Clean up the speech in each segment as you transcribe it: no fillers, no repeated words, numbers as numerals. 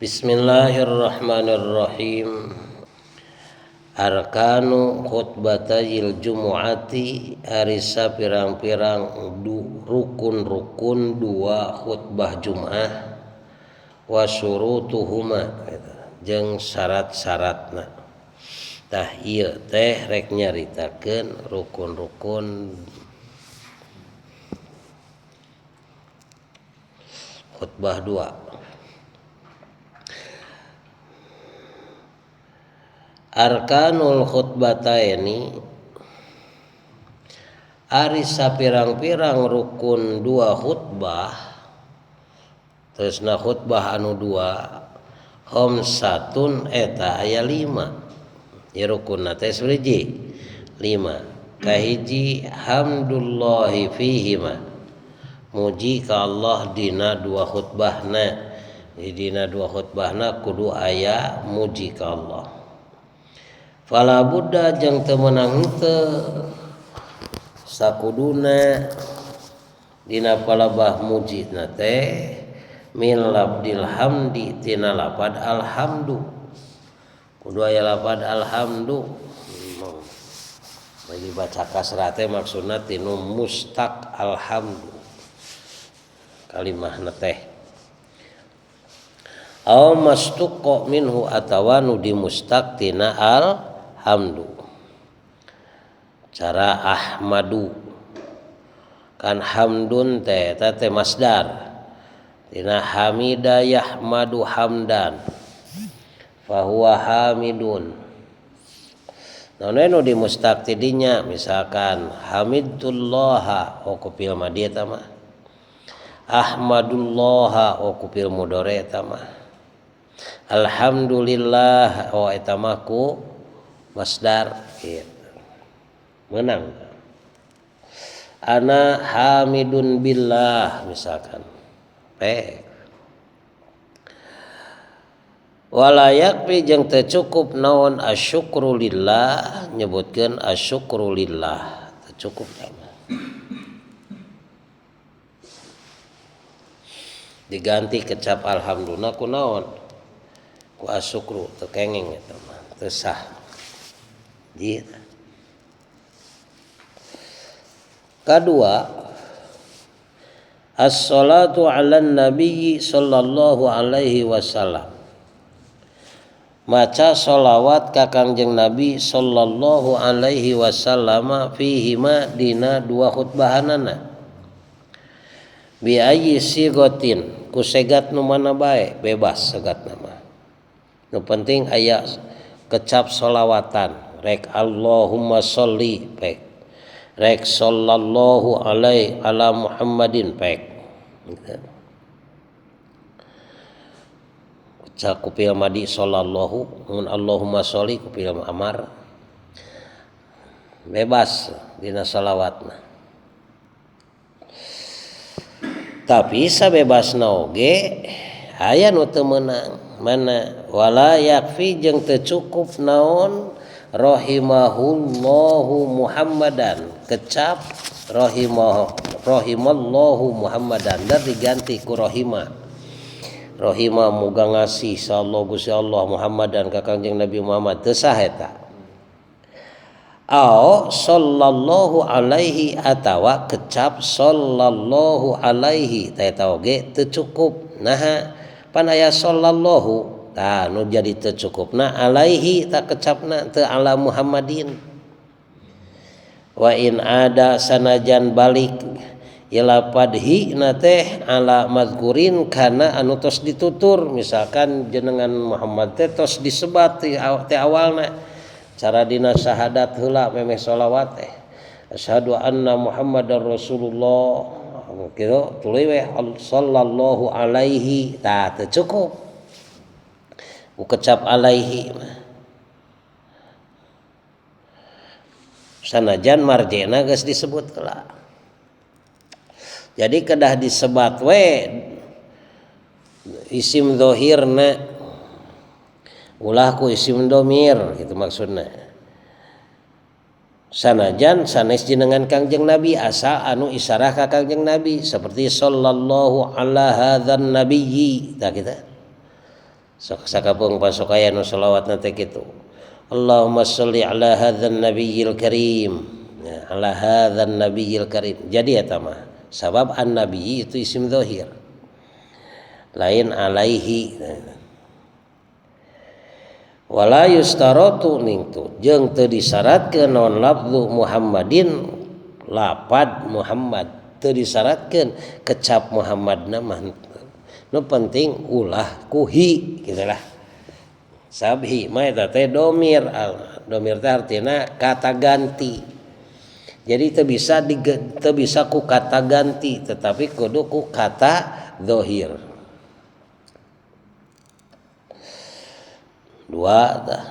Bismillahirrahmanirrahim. Arkanu khutbatayil jumu'ati ari sapirang-pirang rukun-rukun dua khutbah Jum'ah wa syurutuhuma jeung syarat-syaratna. Tah ieu teh rek nyaritakeun rukun-rukun khutbah dua. Arkanul khutbataini ari sapirang-pirang rukun dua khutbah, terusna khutbah anu dua khamsatun eta aya 5. Ieu rukunna teh hiji 5. Kahiji hamdullahi fihima, muji ka Allah dina dua khutbahna. Dina dua khutbahna kudu aya muji ka Allah. Fala buddha jeung teu meunang teu sakuduna dina palabah mujidna teh min labdil hamdi tina lapad alhamdu, kudu aya lapad alhamdu. Bagi baca kasrah teh maksudna tinu mustaq alhamdu kalimahna teh. Aw mastuqqa minhu atawa nu dimustaq tina alhamdu. Cara ahmadu kan hamdun teh eta teh masdar tina hamida yahmadu hamdan fahuwa hamidun. Naon nu dimustaq ti dinya misalkan hamidullah oh ku fil madi eta mah, ahmadullaha oh ku fil mudhari eta mah, alhamdulillah oh eta mah ku masdar gitu. Menang ana hamidun billah misalkan. Wala yakfi jeung teu cukup naon asyukru lillah, nyebutkeun asyukru lillah teu cukup mah. Diganti kecap alhamdulillah ku naon? Ku asyukru teu kenging eta mah, teu sah. Gitu. Kadua, as-salatu 'alan nabiyyi sallallahu alaihi wasallam. Maca sholawat ka Kangjeng Nabi sallallahu alaihi wasallam fihima dina dua khutbahanana. Bi ayyi sigotin ku segat nu mana bae, bebas segatna mah. Nu penting aya kecap sholawatan, rek Allahumma sholli pek, rek sallallahu alaihi ala Muhammadin pek. Cak ku fil madi sallallahu, mun Allahumma sholli ku fil amar, bebas dina sholawatna. Tapi sabebasna oge aya nu teu meunang mana wala yakfi jeung teu cukup naon rahimahullahu Muhammadan, kecap rahimallahu Muhammadan dan diganti ku rahimah. Rahimah muga ngasih sallallahu Gusti Allah Muhammadan ka Kangjeng Nabi Muhammad teu sah eta. Au sallallahu alaihi atawa kecap sallallahu alaihi teh eta oge teu cukup. Naha pan aya sallallahu tah nu jadi teu cukupna alaihi tak kecapna teu ala Muhammadin. Wa in ada sanajan balik ila padhi na teh ala mazkurin kana anu tos ditutur, misalkan jenengan Muhammad teh tos disebat teh awalna cara dina syahadat heula memeh sholawat teh asyhadu anna Muhammadar Rasulullah kitu tuluy we sallallahu alaihi tah teu cukup ku kecap alaihi mah. Sanajan marjena geus disebut heula. Jadi kedah disebat we isim zahirna ulah ku isim domir gitu maksudna. Sanajan sanes jenengan Kangjeng Nabi asal anu isarah ka Kangjeng Nabi seperti sallallahu ala hadzan nabiyyi tah kita. Sok sakapeung pasok aya nu sholawatna teh kitu. Allahumma sholli ala hadzal nabiyil karim. Ya, ala hadzal nabiyil karim. Jadi eta mah sabab an-nabi itu isim zahir. Lain alaihi. Wala yustaratu ning tu jeung teu disyaratkeun naon lafzu Muhammadin lapad Muhammad teu disyaratkeun kecap Muhammadna mah nu penting ulah kuhi kitu lah. Sabhi mah eta teh domir, domir teh artina kata ganti. Jadi teu bisa ku kata ganti tetapi kudu ku kata zahir. Dua tah.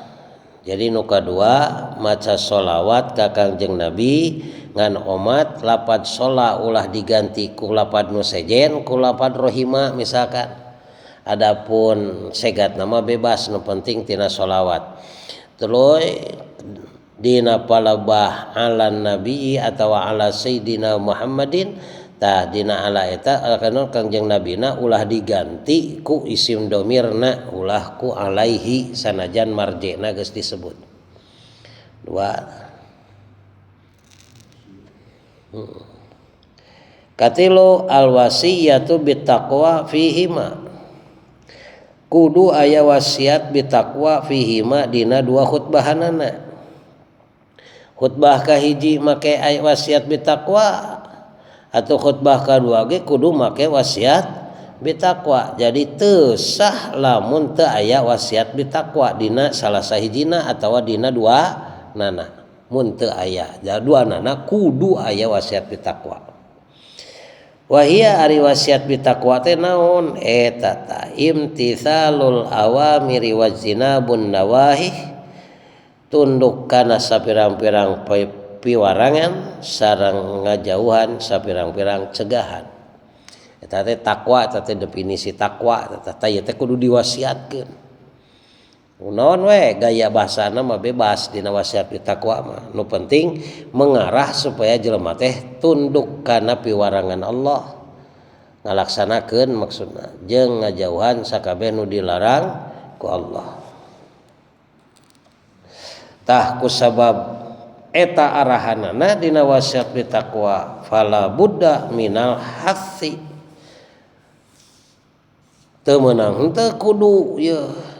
Jadi nu kadua maca sholawat ka Kangjeng Nabi ngan omat lapad shola ulah diganti ku lapad nu sejen ku lapad rohima misalkan. Adapun segat nama bebas nu penting tina sholawat. Terus dina palabah ala nabi atawa ala sayyidina Muhammadin tah dina ala eta kana Kangjeng Nabina ulah diganti ku isim domirna ulah ku alaihi sanajan marjena geus disebut. Dua. Katilu alwasiyatu bitaqwa fihima. Kudu aya wasiat bitaqwa fihima dina dua khutbahanana. Khutbah kahiji make aya wasiat bitaqwa atau khutbah kadua ge kudu make wasiat bitaqwa. Jadi teu sah lamun teu aya wasiat bitaqwa dina salah sahijina atawa dina dua nana. Mun teu aya, dua nana kudu aya wasiat bitaqwa. Wahia ari wasiat bitaqwa teh naon? Eta ta imtithalul awamiri wajtinabun nawahi, tunduk kana sapirang-pirang piwarangan sareng ngajauhan sapirang-pirang cegahan. Eta teh takwa, eta teh definisi takwa, eta teh ieu teh kudu diwasiatkeun. Naon we gaya bahasana mah bebas dina wasiat takwa mah. Nu penting mengarah supaya jelema teh tunduk kana piwarangan Allah, ngalaksanakeun maksudna jeung ngajauhan sakabeh nu dilarang ku Allah. Tah kusabab eta arahanana dina wasiat bitaqwa fala budda minal hathi. Teu meunang henteu kudu yeuh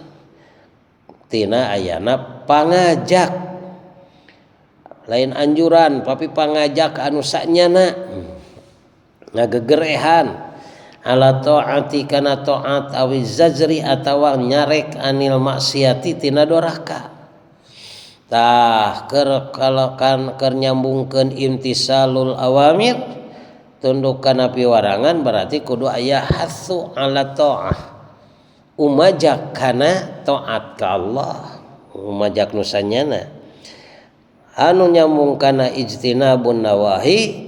tina ayana pangajak, lain anjuran tapi pangajak anu sanyana ngagegerehan ala taati kana taat awi zajri atawa nyarek anil maksiati tina doraka. Tah keur kalau kan keur nyambungkeun imtisalul awamir tunduk kana piwarangan berarti kudu aya hasu ala taah, umajak kana taat ka Allah, umajak nu sanyana. Anu nyambung kana ijtinabun nawahi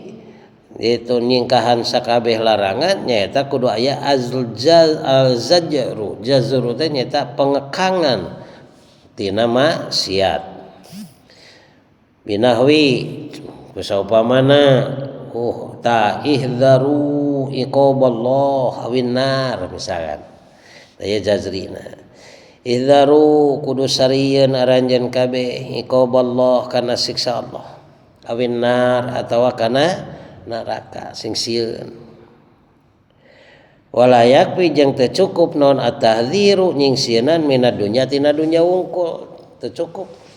itu nyingkahan sakabeh larangan nyaeta kudu aya al-zajru, jazru teh nyaeta pengekangan tina maksiat. Binahwi kusaupamana ta ihdharu iqaballah awin nar misalkan. Aya jazrina. Ihdharu kudu sarieun aranjeun kabeh iqaballah kana siksa Allah awin nar atawa kana neraka sing sieun. Wala yakfi jeung teu cukup naon at-tahdziru nyingsieunan minad dunya tina dunya wungkul teu cukup.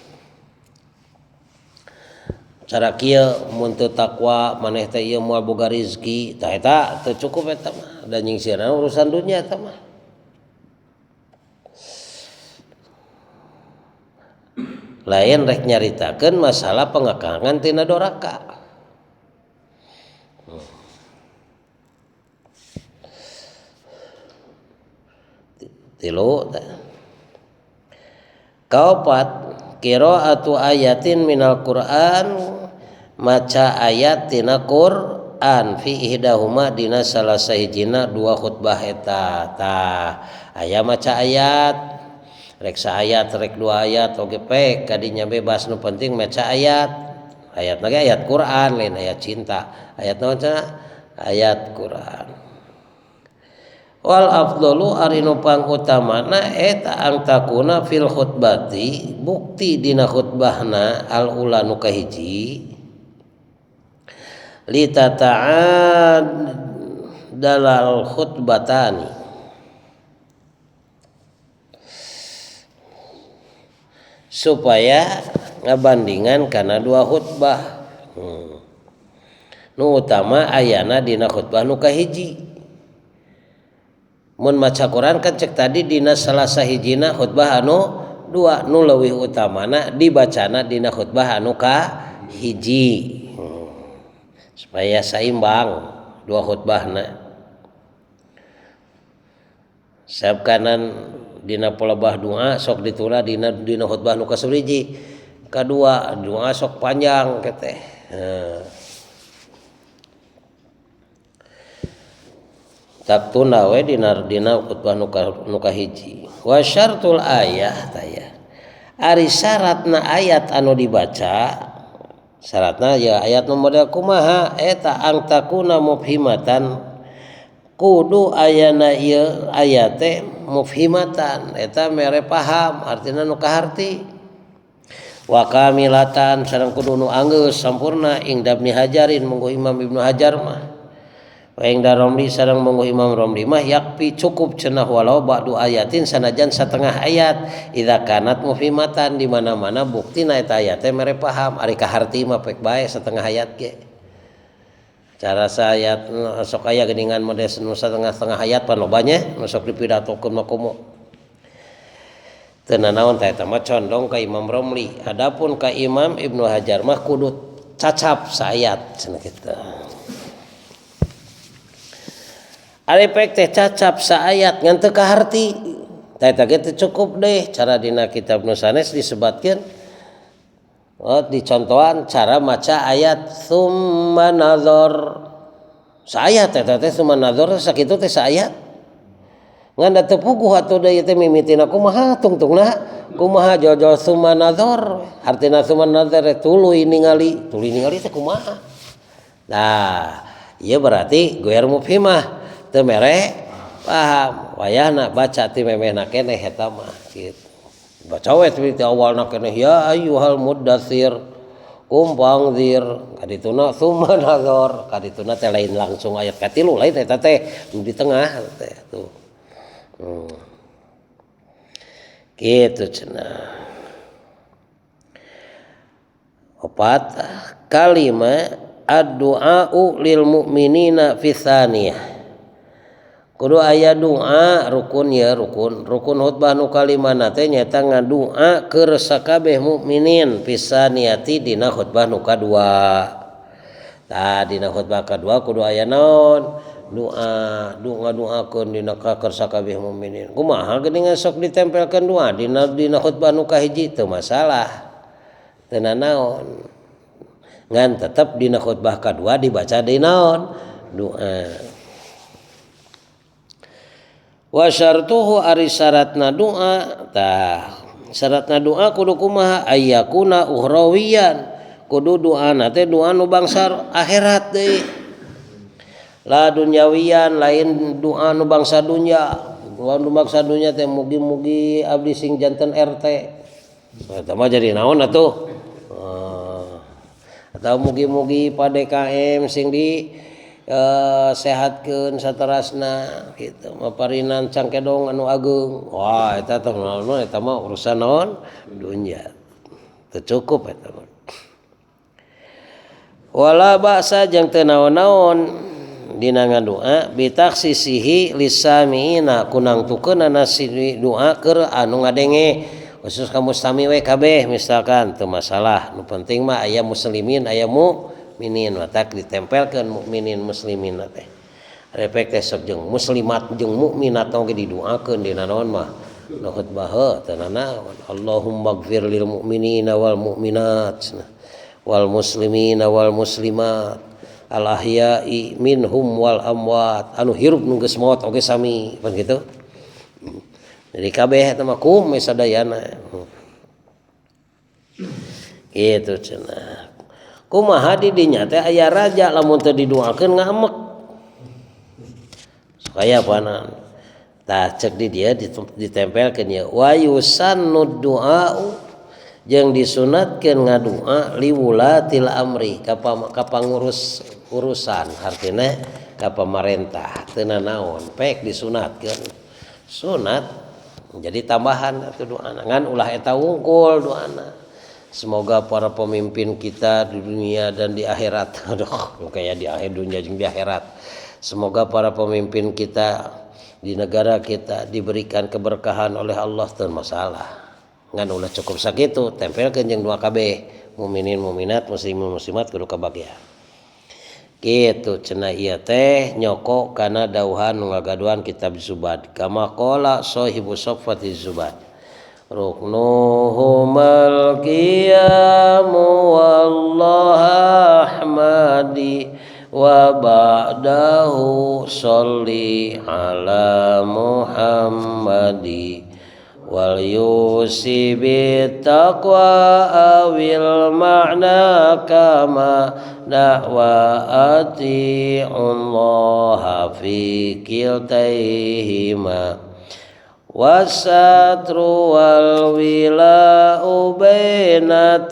Cara kieu mun teu takwa maneh teh ieu moal boga rezeki tah eta teu cukup eta mah da nyingsieunan urusan dunya eta mah. Lain rek nyaritakeun masalah pengekangan tina doraka. Tilu kaopat qiraatu ayatin minal Qur'an maca ayat tina Qur'an fi ihdahuma dina salah sahijina dua khutbah eta. Tah aya maca ayat rek saayat rek dua ayat oge pek kadinya bebas nu penting maca ayat. Ayat lagi ayat Quran lain ayat cinta. Ayat naon cenah? Ayat Quran. Wal afdalu ari nu pangutamana eta angtakuna fil khutbati bukti dina khutbahna al ula nu kahiji li tata'ad dalal khutbatani supaya ngabandingan kana dua khutbah. Nu utama ayana dina khutbah nu kahiji. Mun maca Quran kan cek tadi dina salah sahijina khutbah anu dua, nu leuwih utamana dibacana dina khutbah anu kahiji. Supaya saimbang dua khutbahna. Sabab kanan dina pelebah doa sok ditula dina khutbah nu kasuriji. Kadua doa sok panjang keteh. Tak tunda we dina khutbah nu kahiji. Wa syartul ayah taya. Ari syaratna ayat anu dibaca, syaratna ya ayat nu model kumaha eta angtakuna mufhimatan kudu ayana ieu ayat teh mufhimatan eta mere paham artina nu kaharti. Wa kamilatan sareng kudu nu anggeus sampurna ing Ibnu Hajarin mungguh Imam Ibnu Hajar mah. Wa ing Romli sareng mungguh Imam Romli mah yakpi cukup cenah walau ba'du ayatin sanajan setengah ayat idza kanat mufhimatan di mana-mana buktina eta ayat teh mere paham ari kaharti mah pek bae setengah ayat ge. Cara sayat sok aya geuningan model nu setengah-setengah ayat pan lobanya nu sok dipidatokeun mah komo. Teu nanaon tah eta mah condong ka Imam Romli. Adapun ka Imam Ibnu Hajar mah kudu cacap saayat cenah kitu. Ari pek teh cacap saayat ngan teu kaharti. Tah eta ge teu cukup deh cara dina kitab nu sanes disebatkeun. Oh, dicontohan cara maca ayat summa nazar. Saayat eta teh summa nazar sakitu teh saayat. Ngan da teu puguh atuh deui teh mimitina kumaha tungtungna kumaha jol-jol summa nazar. Artina summa nazar tuluy ningali teh kumaha. Nah, ieu berarti goer mufhimah teu mere paham. Wayahna baca ti memehna keneh eta mah kitu. Baca we ti awalna keneh ya ayyuhal muddatsir qum fangzir kadituna summa nazar kadituna teh lain langsung ayat katilu lain eta teh di tengah teh tuh. Kitu cenah. Opat kalima ad-du'a'u lil mu'minina fi tsaniyah. Kudu aya doa rukun ya rukun khutbah nu kalimana teh nyaeta ngadua keur sakabeh mukminin pisaniyati dina khutbah nu kadua. Tah dina khutbah kadua kudu aya naon? Doa, ngaduakeun dina keur sakabeh mukminin. Kumaha geuningan sok ditempelkeun doa dina khutbah nu kahiji teu masalah. Teu nanaon. Ngan tetep dina khutbah kadua dibaca deui naon? Doa. Wa syartuhu ari syaratna doa tah syaratna doa kudu kumaha ayyakuna ukhrawiyan kudu doana teh doa nu bangsa akhirat deui la dunyawiyan lain doa nu bangsa dunya doa nu bangsa dunya teh mugi-mugi abdi sing janten RT eta mah jadi naon atuh atau mugi-mugi pa DKM sing di sehatkeun saterasna kitu maparinan cangkedong anu ageung wah eta teh naon eta mah urusan naon dunya teu cukup eta mah wala ba'sa jeung teu naon-naon dina ngadoa bitaksisihi lisamiina kunangtukeunana si doa keur anu ngadenge khusus ka mustami we kabeh misalkan teu masalah nu penting mah aya muslimin aya mukminin watak ditempelkeun mukminin muslimin teh repek teh sok jeung muslimat jeung mukminat oge didoakeun dina naon mah nu khutbah heuh teu nanaon Allahumma gfir lil mukminina wal mukminat wal muslimina wal muslimat al ahya'i minhum wal amwat anu hirup nu geus maot oge sami pan kitu jadi kabeh eta mah kum sadayana kitu cenah kumaha di dinya teh aya raja lamun teu didoakeun ngamek. Sok aya panan. Tah cek di dia ditempelkeun ieu wa yusannu du'au jeung disunatkeun ngadua liwulatil amri ka pangurus urusan artina ka pamarentah teu nanaon pek disunatkeun sunat jadi tambahan atuh doana ngan ulah eta wungkul doana. Semoga para pemimpin kita di dunia dan di akhirat aduh kayak di akhir dunia jeung di akhirat. Semoga para pemimpin kita di negara kita diberikan keberkahan oleh Allah teu masalah. Ngan ulah cukup sakitu tempelkeun jeung dua kabeh mukminin mukminat muslimin muslimat kudu kabagian. Kitu cenah ieu teh nyoko kana dauhan nu ngagaduhan kitab Zubad. Kama qala sahibu Safwati Zubad. Ruknuhumal qiyamu wallahu ahmadi wa ba'dahu sholli ala Muhammadi wal yusi bi taqwa awil ma'na kama nahwa ati'ullaha fi kiltaihima wasatru wal wila'u bainataini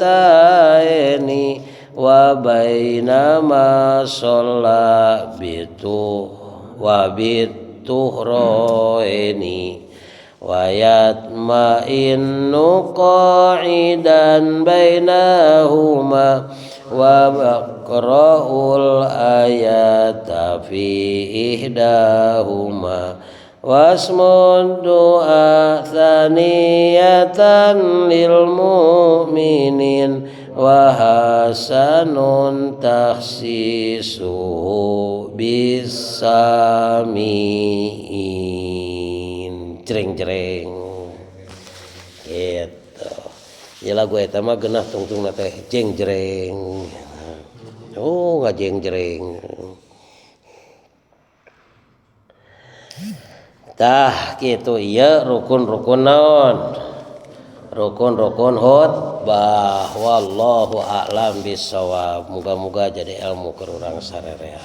wa baina ma sholla bitu wa bituhroini wa yatma'innu qa'idan bainahuma wa baqra'ul ayata fi ihdahuma wasmud du'a thaniyatan lil mu'minin wa hasanun takhsisuhu bisamiin jreng-jreng gitu. Ya lagu eta mah geunah tungtungna teh jeng-jreng. Oh ngajeng-jreng. Tah kitu ieu rukun-rukun naon? Rukun-rukun khutbah. Wallahu a'lam bissawab. Muga-muga jadi ilmu keur urang sarerea.